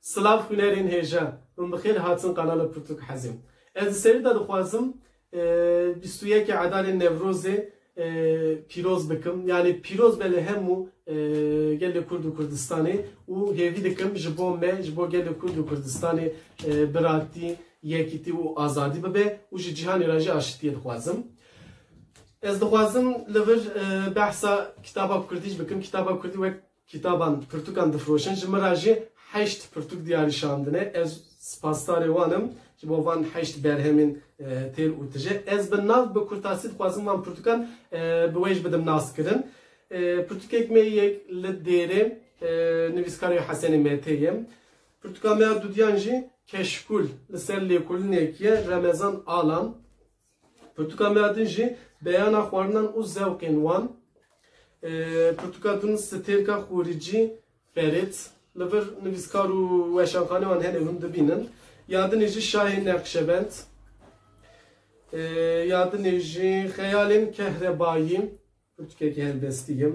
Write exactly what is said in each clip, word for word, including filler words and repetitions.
Silav hunerên hêja. Hûn bi xêr hatin kanala Pirtûk Hezî. Ez di serî de dixwazim, e, bîst û yekê Edarê Newrozê, e, pîroz bikim. Yanî pîroz be li hemû, e, gelê Kurd û Kurdistanê û hêvî dikim ji bo me, ji bo gelê Kurd û Kurdistanê, e, biratî, yekîtî û azadî bibe û ji cîhanê re jî aşitiyê dixwazim. Ez dixwazim li vir, e, behsa kitaba kurdî jî bikim. Kitaba kurdî wek kitaban, pirtûkan difroşin. Ji min re jî heşt pirtûk diyarî şandine. Ez spasdarê wan im. Ji bo van heşt berhemên, e, têr û tije. Ez bi nav, bi kurtasî dixwazim van pirtûkan, e, bi we jî bidim naskirin. E, pirtûkek me yek li Dêrê, e, nivîskarê Hesenê Mete ye. Pirtûka me ya dudiyan jî Keşkûl li ser lêkolînekî ye, Remezan Alan. Pirtûka me ya din jî Beyana xwarinan û zewqên wan. E, pirtûka din Stêrka Xorîcî Ferêt. Li vir nivîskar û weşanxanê wan hene, hûn dibînin. Ya dinê jî Şahê Neqşebend. E, ya dinê jî Xeyalên Kehrebayî. Pirtûkekî helbestî ye.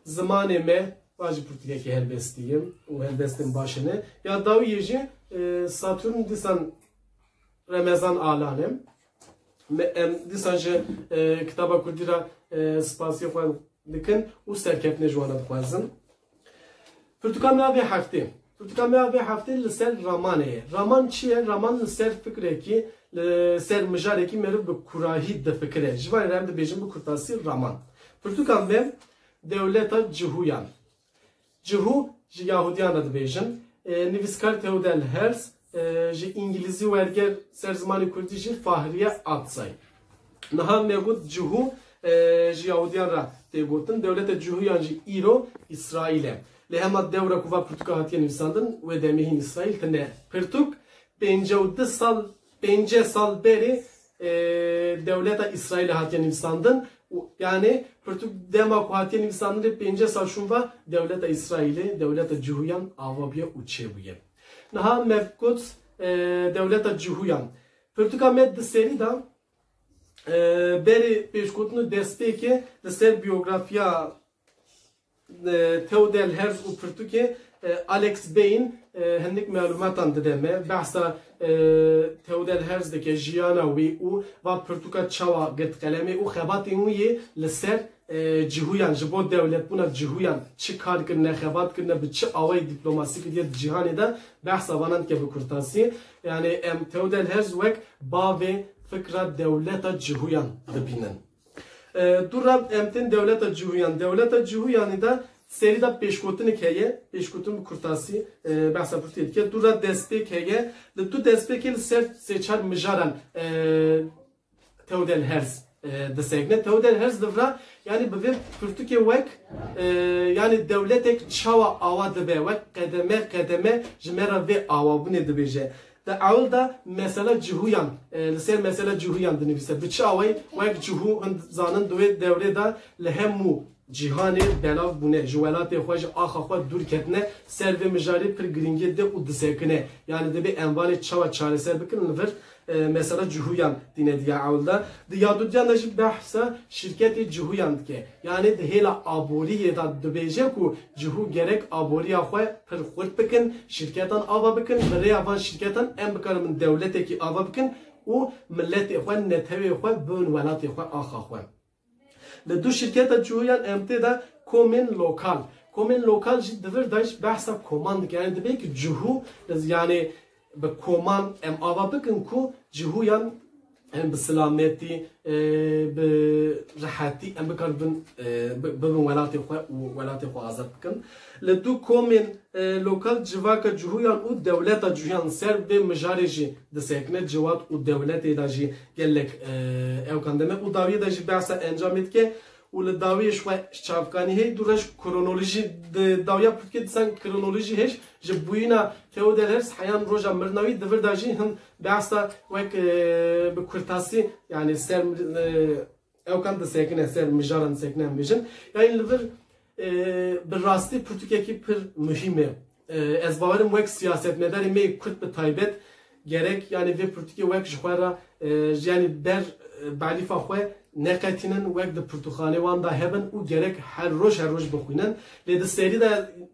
Zimanê me, va jî pirtûkekî helbestî ye û helbestên baş hene. Ya dawiyê jî, e, Saturn dîsan Remezan Alan e. Me, em dîsan ji, e, kitaba kurdî re, e, spasiyê xwe dikin û serkeftinê ji wan re dixwazin. Pirtûka me ya vê heftê. Pirtûka me ya vê heftê li ser ramanê ye. Raman çi ye? Raman li ser fikrekî, li ser mijarekî meriv bi kurahî difikire. Ji van re em dibêjin bi kurtasî raman. Pirtûka me Dewleta Cihûyan. Cihû ji Yahudiyan re dibêjin. E, nivîskar Theodor Herz, e, ji îngilîzî werger ser zimanê kurdî jî Fahriye Atsay. Niha me got Cihû, e, ji Yahudiyan re tê gotin. Dewleta Cihûyan jî îro Îsraîl e. Lê hema dewra ku va pirtûka hatiye nivîsandin, wê demê hîn Îsraîl tine. Pirtûk pêncî û du sal, pêncî sal berê, e, dewleta Îsraîlê hatiye nivîsandin. Û, yanî, pirtûk dema ku hatiye nivîsandinê pêncî sal şûn va dewleta Îsraîlê, dewleta Cihûyan ava bûye û çêbûye. Niha me got, e, dewleta Cihûyan. Pirtûka me di serî de, e, berê pêşgotin û destpêkê li ser biyografiya, e, Theodor Herz û pirtûkê, e, Alex Beyin, e, hindik melûmatan dide me. Behsa, e, Theodor Herz dike, jiyana wî û va pirtûka çawa girt qelemê û xebatên wî yê li ser, e, cihûyan, ji bo dewletbûna cihûyan çi kar kirine, xebat kirine, bi çi awayî dîplomasî kiriye di cîhanê de, behsa vanan dike bi kurtasî. Yanî em Theodor Herz wek bavê fikra dewleta cihûyan dibînin. E, dû re em tên dewleta cihûyan. Dewleta cihûyanê de serî de pêşgotinek heye, pêşgotin bi kurtasî, e, behsa pirtûkê dike. Dû re destpêk heye, li dû destpêkê li ser sê çar mijaran, e, Theodor Herz, e, disekine. Theodor Herz li vira, yanî bi vê pirtûkê wek, e, yanî dewletek çawa awa dibe, wek qedeme qedeme ji me re vê awabûnê dibêje. Di ewil de mesela cihûyan, e, li ser mesela cihûyan dinivîse. Bi çi awayî wek cihû hin zanin di wê dewrê de li hemû cîhanê belav bûne, ji welatê xwe, ji axa xwe dûr ketine, ser vê mijarê pir girîngiyê dide û disekine. Yanî divê em vanê çawa çareser bikin, li vir, e, mesela cihûyan tîne diya ewil de. Di ya dudiyan de jî behsa şirketê cihûyan dike. Yanî di hêla aboriyê de dibêje ku cihû gerek aboriya xwe pir xurt bikin, şirketan ava bikin, bi rêya van şirketan em bikarin dewletekî ava bikin û miletê xwe, netewê xwe bibin welatê xwe, axa xwe. Li dû şirketa cihûyan em tê de komên lokal. Komên lokal jî di vir de jî behsa koman dike. Yanî dibê ki cihû, yanî bi koman em ava bikin ku cihûyan em bi silametî, e, bi rehetî em bikarin bin, e, bi-, bibin welatê xwe û welatê xwe azad bikin. Li dû komên, e, lokal civaka cihûyan û dewleta cihûyan ser vê mijarê jî disekine. Civat û dewletê de jî gelek, e, ewkan deme û dawiyê de jî behsa encamê dike. Û li dawiyê ji xwe çavkanî heye, dû re ji kronolojî, di dawiya pirtûkê dîsan kronolojî heye, ji bûyîna Theodor Herz heyan roja mirina wî, di vir de jî hin behsa wek, e, bi kurtasî, yanî ser, e, ewkan disekine, ser mijaran disekine em bêjin. Yanî li vir, e, bi rastî pirtûkekî pir muhîm e. E, ez bawerim wek siyasetmedarê me yê Kurd bi taybet gerek, yanî vê pirtûkê wek ji xwe re, e, yanî ber, e, belîfa xwe neqetînin, wek di pirtûkxanê wan de hebin û gerek her roj, her roj bixwînin. Lê di serî de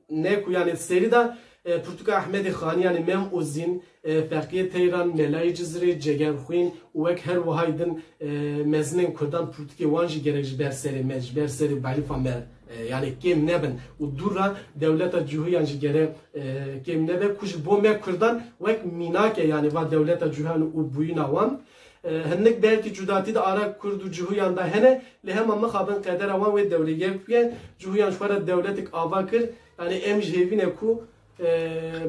ne ku, yanî di serî de, e, pirtûka Ehmedê Xanî, yanî Mem Uzîn, e, Feqiyê Teyran, Melayê Cizirê, Cegerxwîn û wek her wihay din, e, mezinên Kurdan pirtûkê wan jî gerek ji ber serê me, ji ber serê belîfa me, e, yanî kêm nebin û dû re dewleta Cihûyan jî gere, e, kêm nebe ku ji bo me Kurdan wek mînak e, yanî va dewleta Cihûyan û bûyîna wan. E, hinek belkî cudatî di ara Kurd û Cihûyan de hene, lê hema mixabin qedera wan wê dewrê yek bûye. Cihûyan ji xwe re dewletek ava kir, yanî em ji hêvî ne ku, e,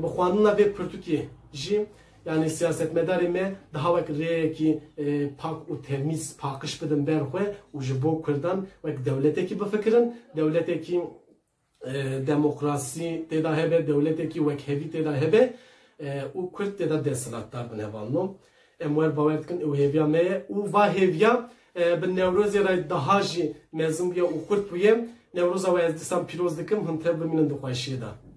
bi xwendina vê pirtûkê jî, yanî siyasetmedarê me daha wek rêyekî, e, pak û temîz paqij bidin ber xwe û ji bo Kurdan wek dewletekî bifikirin, dewletekî, e, demokrasî tê de hebe, dewletekî wekhevî tê de hebe, e, û Kurd tê de desthilatdar bin hevalno. Em wer bawer dikin, ew hêviya me ye û va hêviya, e, bi Newrozê re daha jî mezin bûye û xurt bûye. Newroza we ez dîsan pîroz dikim, hûn tev bimînin di xweşiyê de.